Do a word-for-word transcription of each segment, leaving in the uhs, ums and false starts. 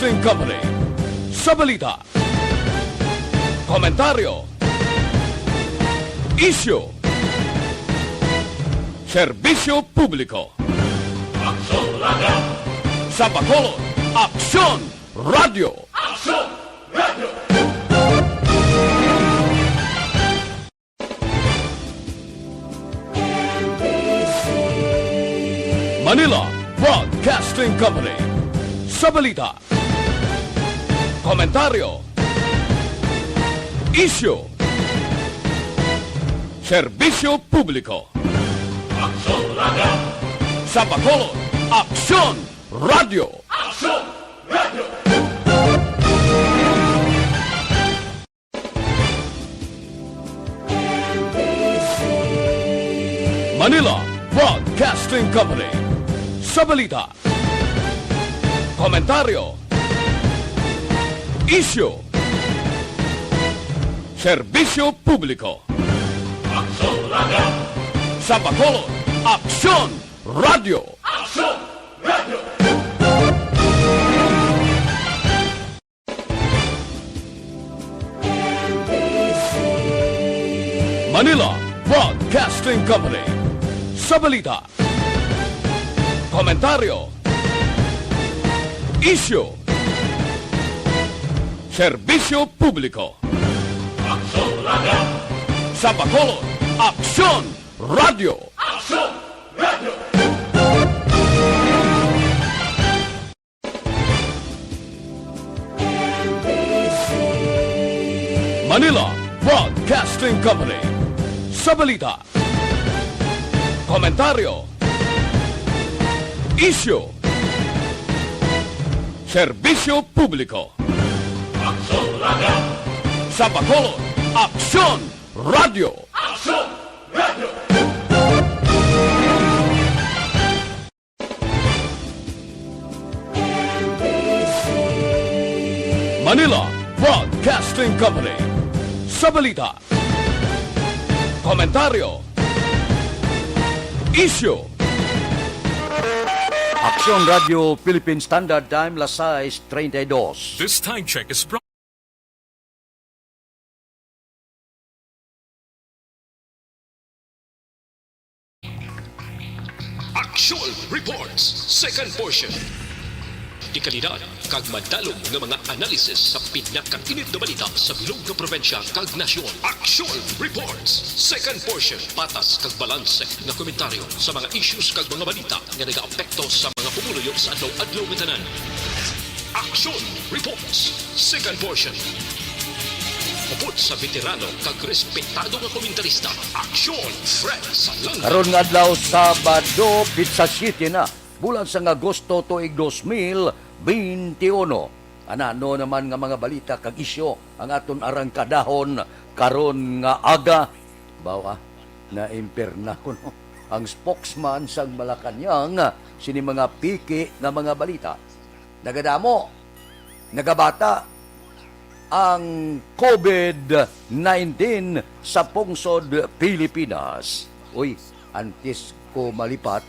Company. Sa balita, komentaryo, isyu, serbisyo publiko. Aksyon Radio! Sa Bacolod, Aksyon Radio! Aksyon Radio! Manila Broadcasting Company. Sa balita, komentaryo, isyu, serbisyo publiko. Aksyon Radio! Sa Bacolod, Aksyon Radio! Aksyon Radio! Manila Broadcasting Company. Sa balita, komentaryo, isyu, serbisyo publiko. Aksyon Radio! Sa Bacolod, Aksyon Radio! Aksyon Radio! Manila Broadcasting Company. Sa balita, komentaryo, isyu, serbisyo publiko. Aksyon Radio! Sa Bacolod, Aksyon Radio! Aksyon Radio! Manila Broadcasting Company. Sa balita, komentaryo, isyu, serbisyo publiko. Aksyon Radio! Sa Bacolod, Aksyon Radio! Aksyon Radio! Manila Broadcasting Company. Sa balita, komentaryo, isyu, Aksyon Radio Philippine Standard Time, las sais treinta y dos. This time check is brought Aksyon Reports, second portion. Dekalidad kag madalom nga mga analisis sa pinakainit nga balita sa bilog nga probinsya kag nasyon. Aksyon Reports, second portion. Patas kag balanse nga komentaryo sa mga issues kag mga balita nga nagaapekto sa mga pumuluyo sa adlaw-adlaw nga tanan. Aksyon Reports, second portion. Upod sa veterano kag respetado nga komentarista, Aksyon Fred Salanga. Karon nga adlaw, Sabado, pitsa siete na, bulan sang Agosto, tuig dos mil beintiuno. Ano naman nga mga balita kag isyu ang aton arangkadahon karon nga aga? Bawa, naimpirna kuno ang spokesman sang Malacañang sini mga piki nga mga balita. Nagadamo, nagabata ang covid nineteen sa pungsod Pilipinas. Uy, antes ko malipat,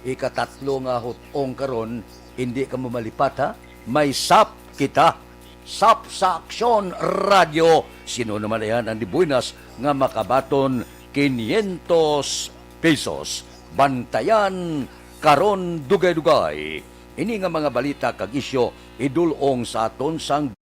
ikatatlo nga hutong karon, hindi ka mo malipat, ha? May sap kita. Sap sa Aksyon Radio. Sino naman yan ang dibuinas nga makabaton quinientos pesos? Bantayan karon dugay-dugay. Ini nga mga balita kag isyu idul-ong sa aton sang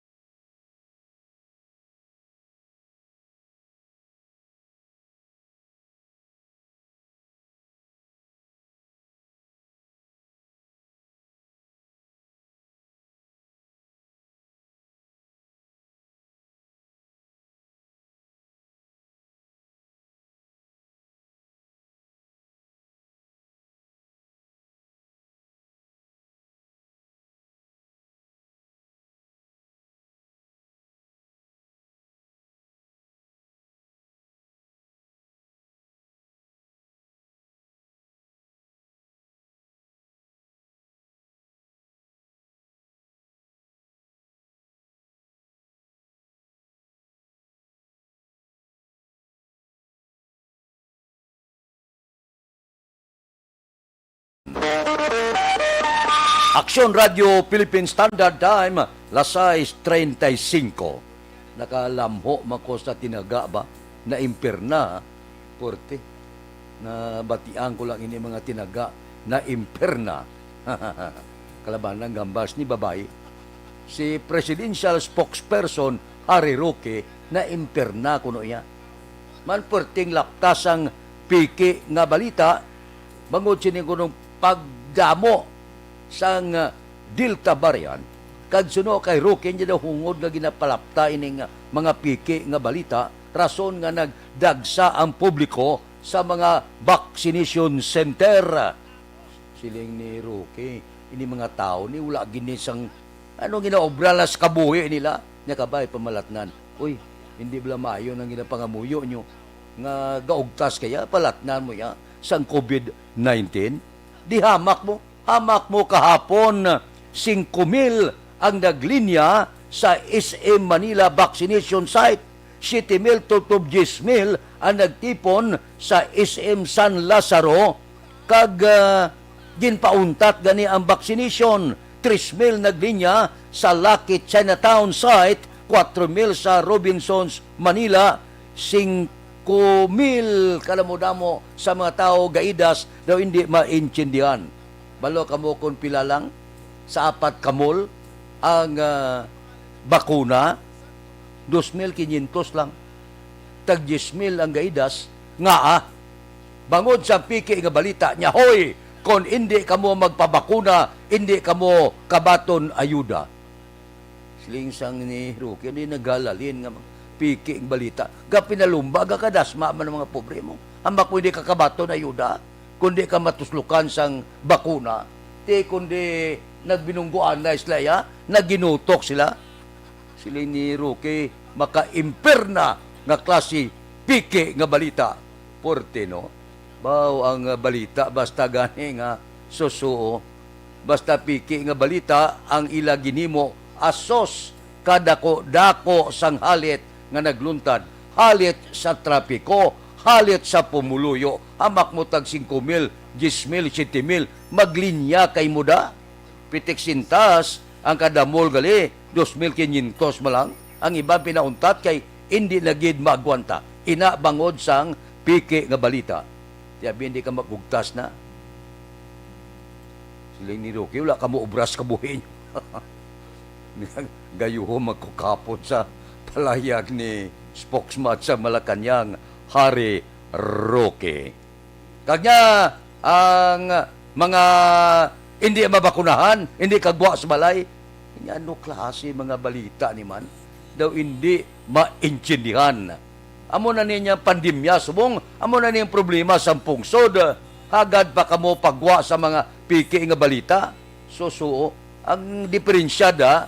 Aksyon Radio Philippine Standard Time, las sais treinta y cinco. Nakalamho man ko sa tinaga ba? Naimpirna, ha? Porte. Nabatian ko lang ini mga tinaga, naimpirna. Kalabanan gambas ni babayi. Si Presidential Spokesperson Harry Roque naimpirna kuno iya. Man perting laptas ang piki nga balita, bangod sini kunong pagdamo sang, ah, Delta variant, kag suno kay Roque, hindi daw hungod nga ginapalapta ining, ah, mga piki nga balita, rason nga nagdagsa ang publiko sa mga vaccination center. Siling ni Roque, ini mga tawo ni wala gini sang ano ginaobra la sa kabuhi nila. Nya kabay pamalatnan, "Uy, hindi bala maayo nang ginapangamuyo nyo nga gaugtas kaya palatnan mo ya sang covid nineteen? Di hamak mo, hamak mo kahapon, singko mil ang naglinya sa S M Manila vaccination site, siyete mil tubtob diyes mil ang nagtipon sa S M San Lazaro, kag, ah, ginpauntat gani ang vaccination. Tres mil naglinya sa Lucky Chinatown site, kwatro mil sa Robinsons Manila, singko mil kadamo-damo sa mga tawo gaidas daw hindi maintindihan. Balo kamo kung pila lang sa apat ka mall ang, ah, bakuna? Dos mil kinyentos lang. Tag diyes mil ang gaidas. Nga, ah, bangod sa piki nga balita niya, "Hoy, kon indi kamo magpabakuna, indi kamo kabaton ayuda." Siling sang ni Roque, di nagalalin nga piki ang balita. Ga pinalumba, ga kadasma man ang mga pobre mo. Ambak mo hindi ka kabaton ayuda, kundi ka matuslukan sang bakuna. Ti kundi nagbinungguanay sila, ya? Naginutok sila. Siling ni Roque, "Makaimpirna nga klase piki nga balita." Porte, no? Baw ang, ah, balita basta gani nga susuo. Basta piki nga balita ang ila ginimo, asos, kadako-dako sang halit nga nagluntad, halit sa trapiko, halit sa pumuluyo, hamak mo tag singko mil, diyes mil, siyete mil, maglinya kay muda. Pitik sintas ang kada mall gali, dos mil kinyentos man lang. Ang iban pinauntat kay indi na gid maagwanta. Ina bangod sang piki nga balita. Ti abi, hindi ka magugtas na. Siling ni Roque, "Wala ka mo obras kabuhi." Gayuhom magkukapon sa palayag ni spokesman sa Malacañang, Harry Roque. Kag niya, ang mga hindi mabakunahan, hindi kagwa sa balay. Nga ano klase mga balita ni man? Daw hindi maintindihan. Amo na niya pandemya, subong, amo na niyang problema sa pungsod. Hagad pa kamo pagwa sa mga piki nga balita. Susuo, ang diferensya da,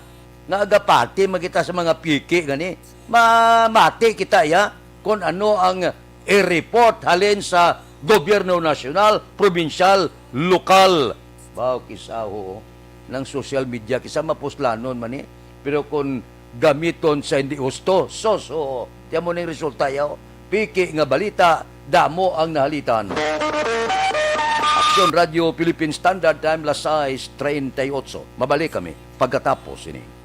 nga agapati man kita sa mga piki gani, mamati kita, ya, kung ano ang i-report halin sa gobyerno nasyonal, probinsyal, lokal. Baw, kisaho, nang social media, kisa mapuslanon man ni. Pero kung gamiton sa hindi husto, sos, oo. Tiyan mo ning resulta, yaw. Piki nga balita, damo ang nahalitan. Aksyon Radio Philippine Standard Time, las sais treinta y ocho. Mabalik kami pagkatapos ini.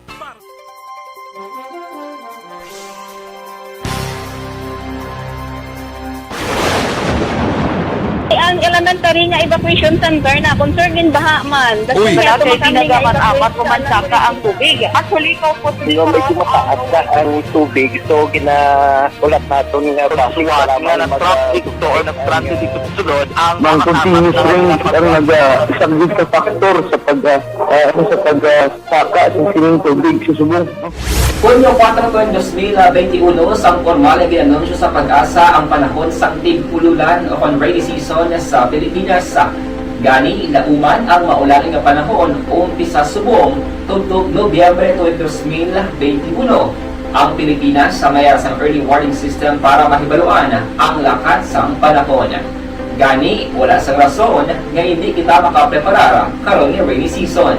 Ang elementary nga evacuation center na concern in baha man. Uy. Wala kay tinaga man apat o mansaka ang tubig. Actually, ikaw po, Hindi, medyo mataas na ang tubig. So, ginaulat naton nga basi kailangan mag- traffic to or nag-traffic ito sulod ang mga continuous rain ang nag-, ah, isang sa factor sa pag, ah, ah, ano, sa pag, ah, saka sa sining tubig sa subong. Hunyo kuwatro, dos mil benti uno, sang pormal nga gin-anunsyo sa PAGASA ang panahon sang tig-ululan o kon rainy season sa Pilipinas. Gani, nauman ang maulan nga panahon umpisa subong tubtob Nobyembre tuwing dos mil benti uno. Ang Pilipinas may ara sang early warning system para mahibaluan ang lakat sang panahon. Gani, wala sang rason nga indi kita makapreparar karon nga rainy season.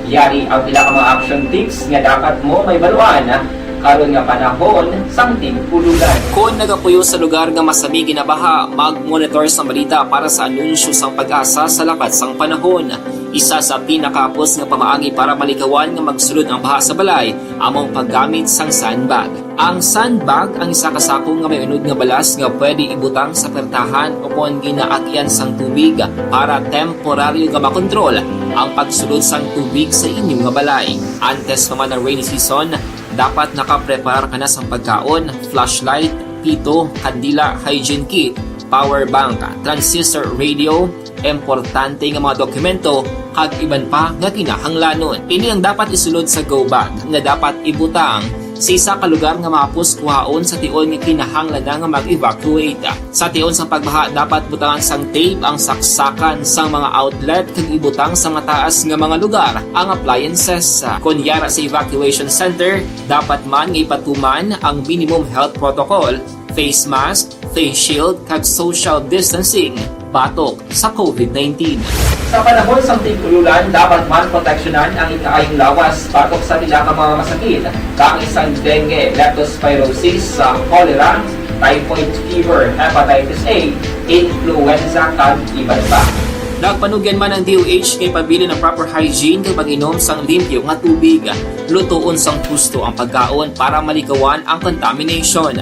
Yari ang pila ka mga action tips nga dapat mo mahibaluan karon nga panahon sang tig-ululan. Kon nagapuyo sa lugar nga masami ginabaha, mag-monitor sa balita para sa anunsyo sang PAGASA sa lakat sang panahon. Isa sa pinakahapos nga pamaagi para malikawan nga magsulod ang baha sa balay amo ang paggamit sang sandbag. Ang sandbag ang isa ka sako nga may unod nga balas nga pwede ibutang sa pertahan o kon ginaagyan sang tubig para temporaryo nga makontrol ang pagsulod sang tubig sa inyo nga balay. Antes pa man ang rainy season, dapat nakapreparar ka na sang pagkaon, flashlight, pito, kandila, hygiene kit, power bank, transistor radio, importante nga mga dokumento, kag iban pa nga kinahanglanon. Ini ang dapat isulod sa go bag nga dapat ibutang sa isa ka lugar nga mahapos kuhaon sa tion nga kinahanglan na nga mag-evacuate. Sa tion sang pagbaha, dapat butangan sang tape ang saksakan sang mga outlet kag ibutang sa mataas nga mga lugar ang appliances. Kon yara sa evacuation center, dapat man nga ipatuman ang minimum health protocol, face mask, face shield, kag social distancing batok sa covid nineteen. Sa panahon sang tig-ululan, dapat man proteksyonan ang ikaayong lawas batok sa pila ka mga masakit, kaangay sang dengue, leptospirosis, sa cholera, typhoid fever, hepatitis A, influenza, kag iban pa. Nagpanugyan man ang D O H nga ipabilin ang proper hygiene kag pag-inom sang limpyo nga tubig. Lutoon sang husto ang pagkaon para malikawan ang contamination.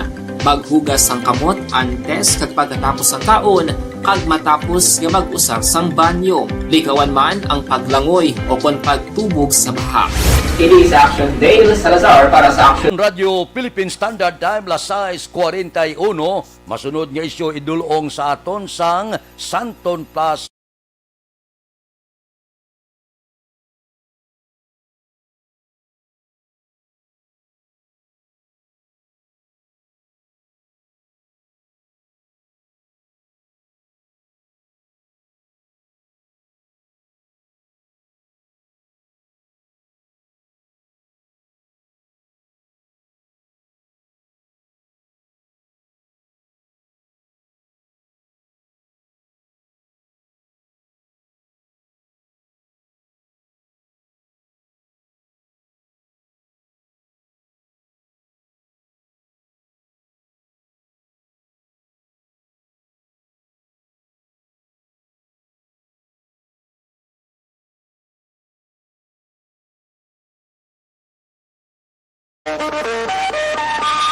Maghugas sang kamot antes kag pagkatapos sang kaon, kag matapos nga mag-usar sang banyo. Likawan man ang paglangoy o kon pagtubog sa baha. Ini si Action Dale Salazar para sa Action. Radyo Philippine Standard Time, las sais cuarenta y uno. Masunod nga isyu idul-ong sa aton sang Santon Plus.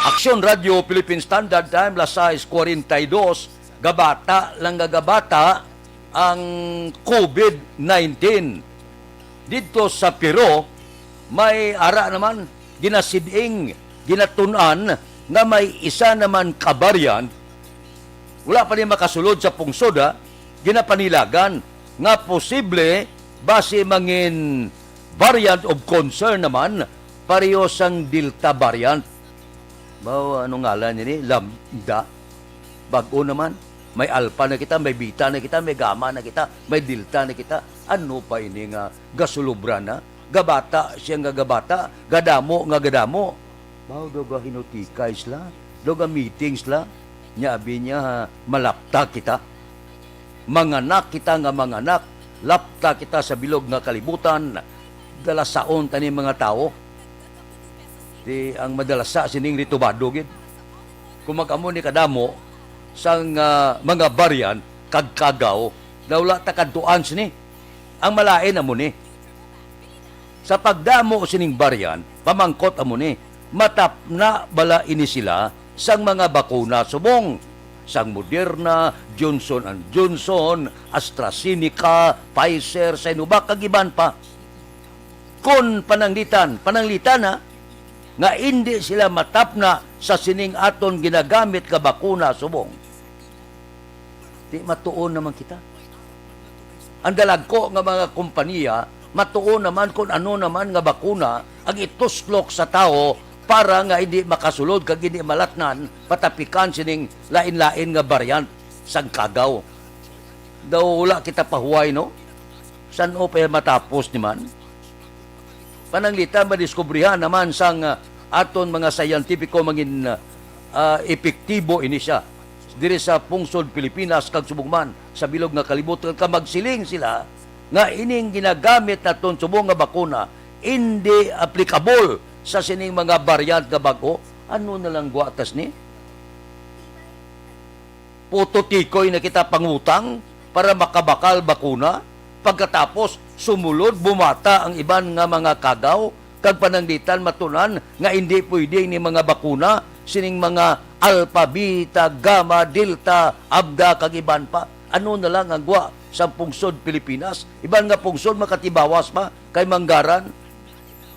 Aksyon Radyo Philippine Standard Time, las sais cuarenta y dos, gabata lang nga gabata ang covid nineteen. Didto sa Peru, may ara naman, ginasid-ing, ginatun-an nga may isa naman ka variant, wala pa ni makasulod sa pungsod, ha, ginapanilagan nga posible basi mangin variant of concern naman, pareho sang Delta variant. Baw, ano ngalan ini? Lambda? Bag-o naman. May Alpha na kita, may Beta na kita, may Gamma na kita, may Delta na kita. Ano pa ini nga gasulubra na? Gabata siya nga gabata, gadamo nga gadamo. Baw, daw gahinutikay sila, daw ga-meeting sila. Nya abi niya, malapta kita. Manganak kita nga manganak, lapta kita sa bilog nga kalibutan, dalasaon ta ni mga tawo. Ti ang madalasa sining ritubado gid. Kung mag-amo ni kadamo sang, ah, mga variant kag kagaw, na wala ta kadtuan sini. Ang malain amo ni. Sa pagdamo sining variant, pamangkot amo ni, matapna bala ini sila sang mga bakuna subong sang Moderna, Johnson and Johnson, AstraZeneca, Pfizer, Sinovac, kag iban pa? Kon pananglitan, pananglitan na nga indi sila matapna sa sining aton ginagamit nga bakuna subong, di matuon naman kita. Ang dalagko nga mga kompanya matuo naman kon ano naman nga bakuna ang ituslok sa tawo para nga hindi makasulod kag hindi malatnan patapikan sining lain-lain nga variant sang kagaw. Daw wala kita pahuway, no? San-o pa matapos ni man? Pananglitan, madiskubrihan naman sang, ah, aton mga siyentipiko mangin, ah, epektibo ini siya diri sa pungsod Pilipinas kag subong man sa bilog nga kalibutan, kag magsiling sila nga ining ginagamit naton subong nga bakuna indi applicable sa sining mga variant nga bag-o. Ano na lang gwa ta sini? Puto tikoy na kita pangutang para makabakal bakuna, Pagkatapos, sumulod, bumata ang iban nga mga kagaw, kag pananglitan matun-an nga indi pwede ni mga bakuna sining mga alpha, beta, gamma, delta, abda, kag iban pa. Ano na lang ang gwa sa pungsod Pilipinas? Iban nga pungsod makatibawas pa kay manggaran.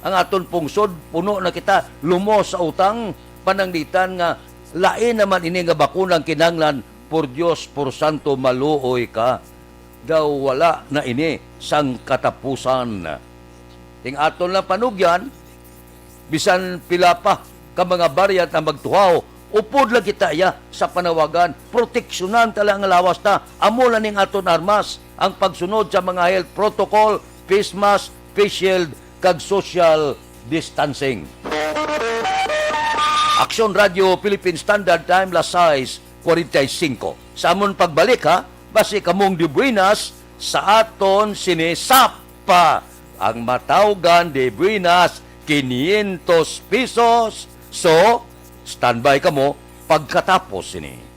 Ang aton pungsod, puno na kita lumos sa utang, pananglitan nga lain naman ini nga bakuna ang kinahanglan. Por Dios, por santo, maluoy ka. Daw wala na ini sang katapusan. Ting aton lang panugyan, bisan pila pa ka mga variant ang magtuhaw, upod lang kita iya sa panawagan. Proteksyonan ta lang ang lawas ta. Amo lang ning aton armas, ang pagsunod sa mga health protocol, face mask, face shield, kag social distancing. Aksyon Radio Philippine Standard Time, las sais cuarenta y cinco. Sa amon pagbalik, ha, basi kamong de buenas sa aton sini sapa. Ang matawgan de buenas, quinientos pesos. So, standby kamo pagkatapos sini.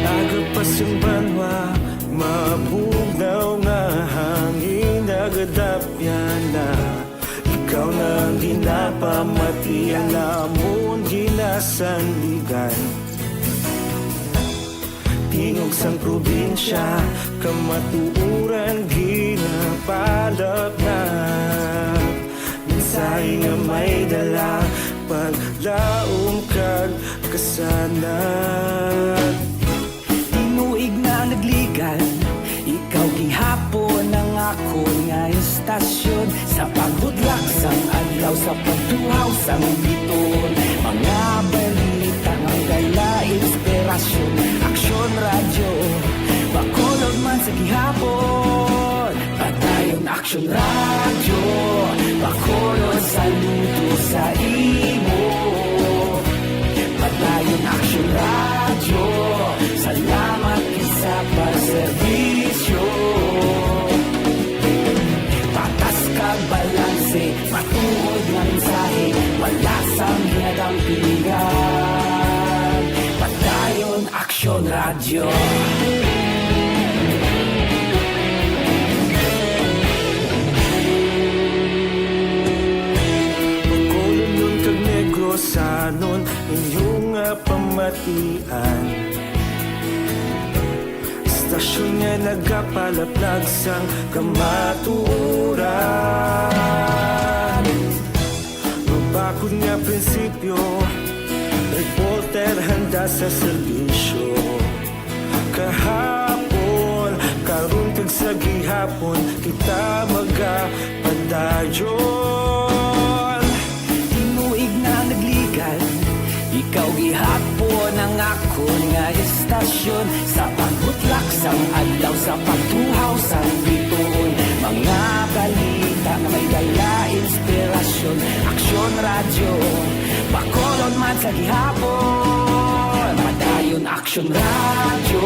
Aga pa sing banwa, mabugnaw nga hangin, nagadapyan na. Ikaw na ang ginapamati, ang amon ginasandigan. Tingog sang probinsya, kamatuoran ginapalapnap. Mensahe nga may dala, paglaom kag kasanag. Tinuig na nagligan, ikaw gihapon ang akon nga estasyon. Sa pagbudlak sang adlaw, sa pagtuhaw sang biton, mga balita nga dala inspirasyon. Aksyon Radyo, Bacolod man sa gihapon. Padayon Aksyon Radyo, Bacolod, saludo sa imo. Padayon Aksyon Radyo, salamat gid sa pagserbisyo. Patas kag balanse, matuod nga mensahe, wala sang ginadampigan. Padayon Aksyon Radyo. Bacolodnon kag Negrosanon, inyo nga pamatian. Estasyon nga nagapalaplag sang kamatuoran. Mabakod nga prinsipyo, reporter handa sa serbisyo. Kahapon, karon, kag sa gihapon, kita magapadayon. Tinuig na nagligan, ikaw gihapon ang akon nga estasyon. Sa pagbutlak sang adlaw, sa pagtuhaw sang bituon, mga balita nga may dala inspirasyon. Aksyon Radyo, Bacolod man sa gihapon. Padayon Aksyon Radyo,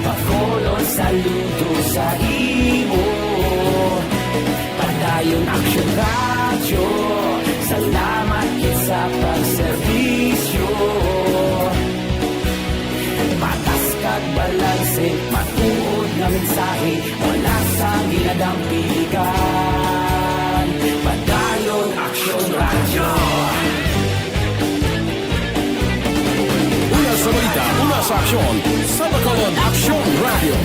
Bacolod, saludo sa imo. Padayon Aksyon Radyo, salamat gid sa pagserbisyo. Patas kag balanse, matuod nga mensahe, wala sang ginadampigan. Padayon Aksyon Radyo. Una sa balita, una sa aksyon, sa Bacolod Aksyon Radyo.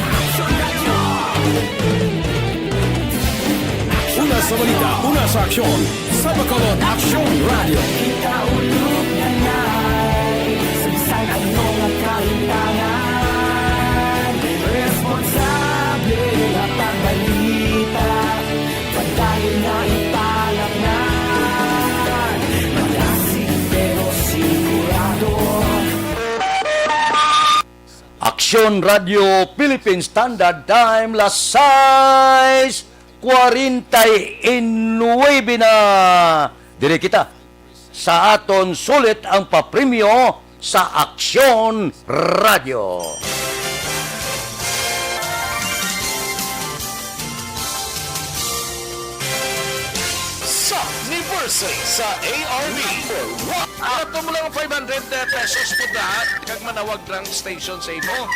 Una sa balita, una sa aksyon, sa Bacolod Aksyon Radyo. Kita ulog na nay, sa bisan ano nga kahintangan, responsable nga pagbalita. Padayon nga ipalapnan, malasig pero sigurado. Radyo Philippine Standard Time, las sais cuarenta y nueve na. Diri kita sa aton sulit ang papremyo sa Aksyon Radyo. Sa anniversary sa A R B. Number one. Ato mo lang five hundred pesos po na, kag manawag rang station sa imo.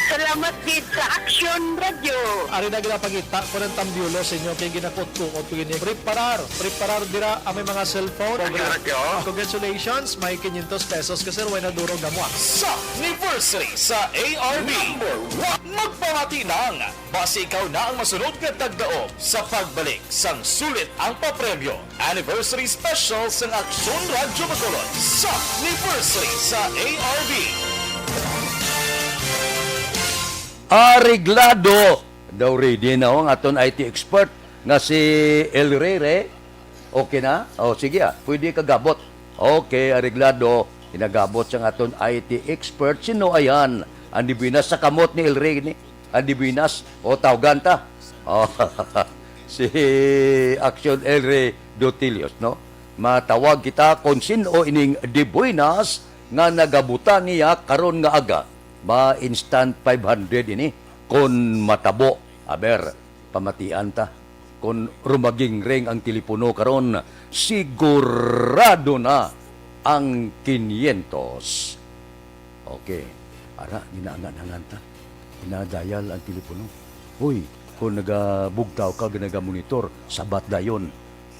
Salamat gid sa Aksyon Radyo. Ari na ginapangita ko ng tambyulo sa inyo kay ginakot-kukot ko gini. Preparar, preparar dira ang may mga cellphone. Radyo, radyo. Congratulations, may quinientos pesos ka, sir, way na duro gamwa. Sa anniversary sa A R B. Number one. Magpamati lang. Basi ikaw na ang masunod nga tagdaog sa pagbalik sang sulit ang papremyo. Anniversary Special sang Aksyon Radyo Bacolod sa anniversary sa A R B. Areglado. Daw ready na ang aton I T expert nga si El Rere. Okay na? O, sige, ah. Pwede ka gabot. Okay, areglado. Ginagabot sang aton I T expert. Sino ayan? Ang dibinas sa kamot ni El Rere ni? Ang dibinas? O, tawgan ta. O, si Action El Rey Dotilios, no? Matawag kita kung sino ining dibuinas nga nagabutang niya karon nga aga. Ba, instant five hundred ini. Kon matabo, aber, pamatian ta. Kon rumaging-ring ang telepono karon, sigurado na ang quinientos. Okay. Ara, ginaangan-angan ta. Ginadayal ang telepono. Hoy, kung nagabugtaw ka, nagamonitor, sabat dayon.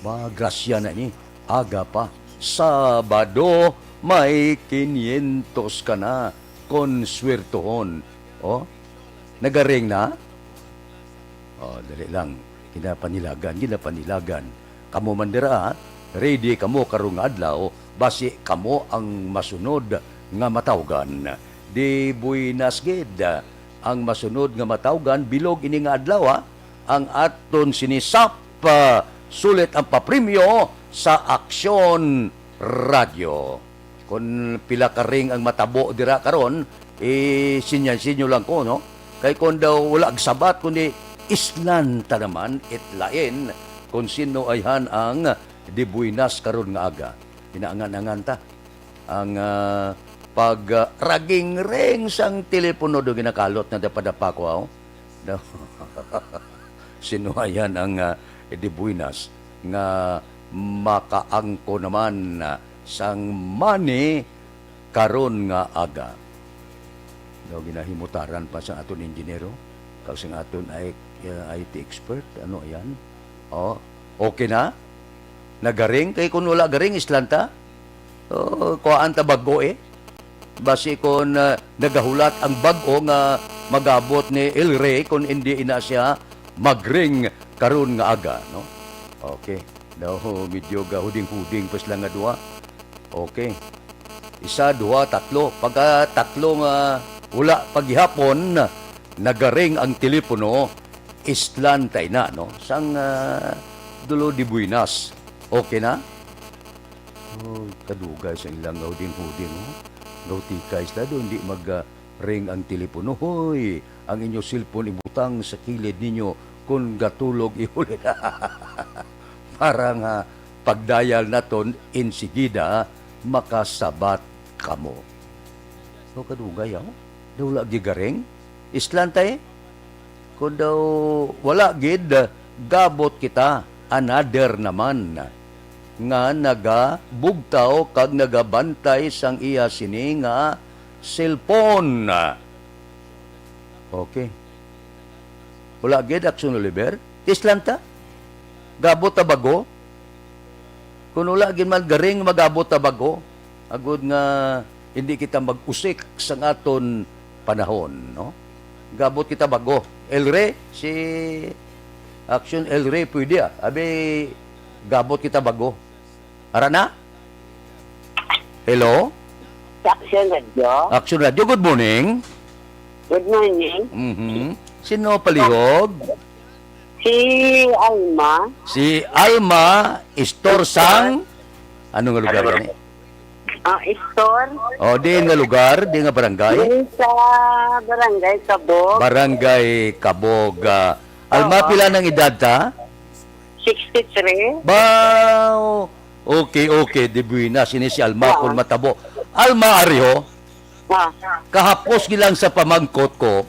Ba, grasya na ni. Aga pa. Sabado, may quinientos ka na. Kon swertohon. Oh, nagaring na? Oh, dali lang. Ginapanilagan, ginapanilagan. Kamo man dira, ha? Ready kamo karong adlaw, basi kamo ang masunod nga matawgan. Di buenas gid ang masunod nga matawgan, bilog ini nga adlaw, ha? Ang aton sinisap, ah, sulit ang papremyo sa Aksyon Radyo. Kon pila ka ring ang matabo dira karon, isinyansin nyo lang ko, no? Kay kon daw wala agsabat, kundi islan ta naman, itlain kon sino ayhan ang dibuinas karon nga aga. Pinaangan-angan ta ang, ah, pag, ah, raging-ring sang telepono do ginakalot na dapadapa ko, aw. Daw, sino ayan ang, ah, dibuinas nga makaangko naman, ah, sang money karon nga aga? Daw ginahimutaran pa sa aton injinero, kag sa aton I-, ah, I T expert. Ano yan? Oh, okay na? Nagaring? Kay kung wala garing, islanta? Oh, kuhaan ta bag-o eh. Basi kon, ah, nagahulat ang bag-o nga magabot ni El Rey, kon hindi ina siya magring karon nga aga, no? Okay. Daw medyo gahuding-huding pa sila nga duha. Okay. Isa, duha, tatlo. Pagka tatlo nga wala pa gihapon, nagaring ang telepono, islan tay na, no? Sang, ah, dulo di buenas. Okay na? Oh, kadugay sa ilang gauding-huding, oh. Gautikay sila do, hindi mag, ah, ring ang telepono. Hoy, ang inyo cellphone ibutang sa kilid ninyo kon gatulog ihulid. Para nga pagdayal naton insigida makasabat kamo. So, kadugay, oh. Daw wala gigaring. Islan tay. Kung daw wala gid, gabot kita, another naman nga nagabugtaw kag nagabantay sang iya sini nga cellphone. Okay. Wala gid, Action Oliver? Islan ta? Gabot ta bago? Kung wala gid man garing, magabot ta bago, agud nga hindi kita mag-usik sang aton panahon, no? Gabot kita bago. El Rey, si Action El Rey, pwede, ah. Abi, gabot kita bago. Ara na? Hello? Sa Action Radio. Action Radio, good morning. Good morning. Mhm. Sino palihog? Si Alma. Si Alma Istorsang. Ano nga lugar Ano gani? Ah, store. O, diin nga lugar? Diin nga barangay? Diin sa Barangay Cabog. Barangay Cabog. Ah, Alma, Oo. pila nang edad ta? Sixty-three. Ba, okay, okay. Di buena, sini si Alma Oo. kung matabo. Alma, ari ho, Ah. kahapos gilang sa pamangkot ko,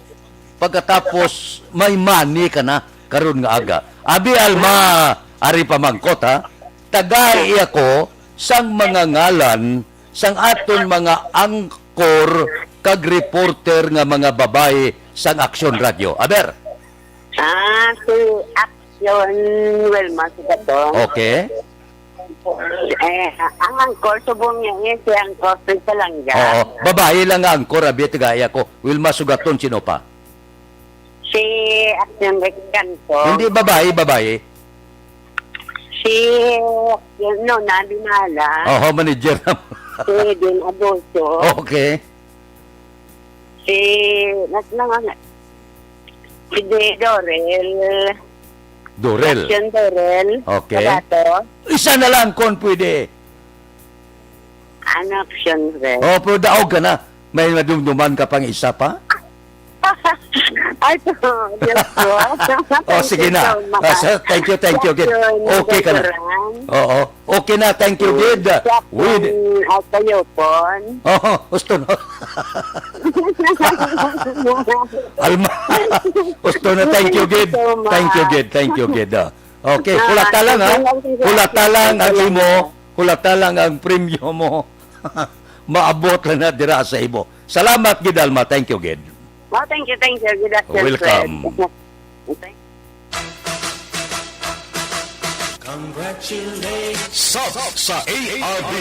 pagkatapos may money ka na karon nga aga. Abi, Alma, ari pamangkot, ha? Tagai ako sang mga ngalan sang aton mga angkor kag reporter nga mga babayi sang Aksyon Radyo. Aber. Ah, si Aksyon Wilma Sugaton. Okay. Eh, ang angkor, subong niya, eh, si angkor Prince Salanga. Oo. Babayi lang nga angkor, abi, tagai ako. Wilma Sugaton, sino pa? Si Aksyon Rex Canto. Hindi, babayi, babayi. Si, no, Nandi Mala. Oo, manager na. Si Edwin Abuso. Okay. Si, nas lang ang, si De Dorel. Dorel. Aksyon Dorel. Okay. Sabato. Isa na lang kung pwede. Ano, Aksyon Dorel? Oh, pero daog ka na. May madumduman ka pang isa pa? Ay, to, Diyos ko. Oh, Thank sige you na. so much. Ah, sa-, thank you, thank you, gid. Aksyon Okay ka na. Dorel. Oo. Okay na, thank you, gid. Sa With akong, ah, kayupon. Oo, gusto na. Alma. Gusto na, thank you, Thank you gid. so much. Thank you, gid. Thank you, gid. Ah. Okay, Ah, hulata lang, ha? thank you, thank you, Hulata lang ang thank you. imo, hulata lang ang premyo mo. Maabot lang na dira sa imo. Salamat, gid, Alma. Thank you, gid. Oh, thank you, thank you. Good afternoon, Welcome. sir. Sub sa A R B.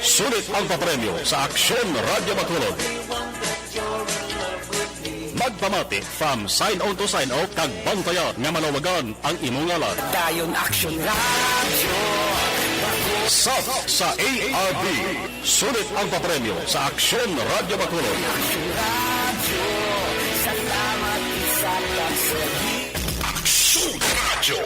Sulit ang papremyo sa Aksyon Radyo Bacolod. Magpamati from sign on to sign off kag bantayan nga malawagan ang imong ngalan. Dayon Aksyon Radyo. Sub sa A R B. Sulit ang papremyo sa Aksyon Radyo Bacolod. Aksyon Radyo.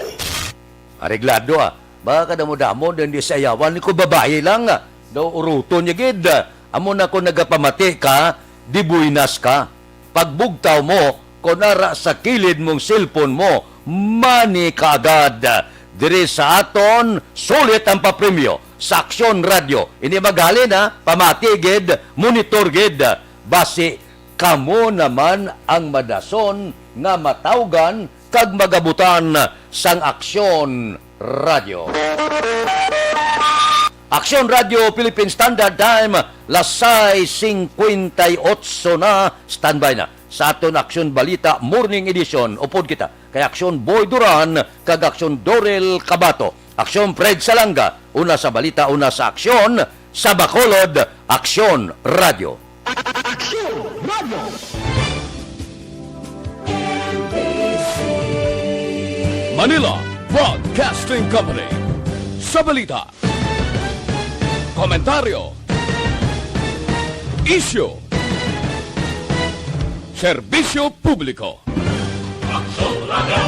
Areglado, ah. Baka damo-damo din di sayawan ko, babayi lang, ah. Daw uruton niya gid, ah. Amo na ko nagapamati ka, di buenas ka. Pagbugtaw mo, kon ara sa kilid mong cellphone mo, money ka agad. Diri sa aton, sulit ang papremyo sa Aksyon Radyo. Ini maghalin, ha, pamati gid, monitor gid. Basi kamo naman ang madason nga matawgan kag magabutan sang Aksyon Radyo. Aksyon Radyo Philippine Standard Time, las sais singkwenta y otso na. Standby na sa aton Aksyon Balita Morning Edition. Upod kita kay Aksyon Boy Duran kag Aksyon Dorel Cabato. Aksyon Fred Salanga, una sa balita, una sa aksyon, sa Bacolod, Aksyon Radyo. Aksyon Radyo. Manila Broadcasting Company. Sa balita, komentaryo, isyu, serbisyo publiko. Aksyon Radyo.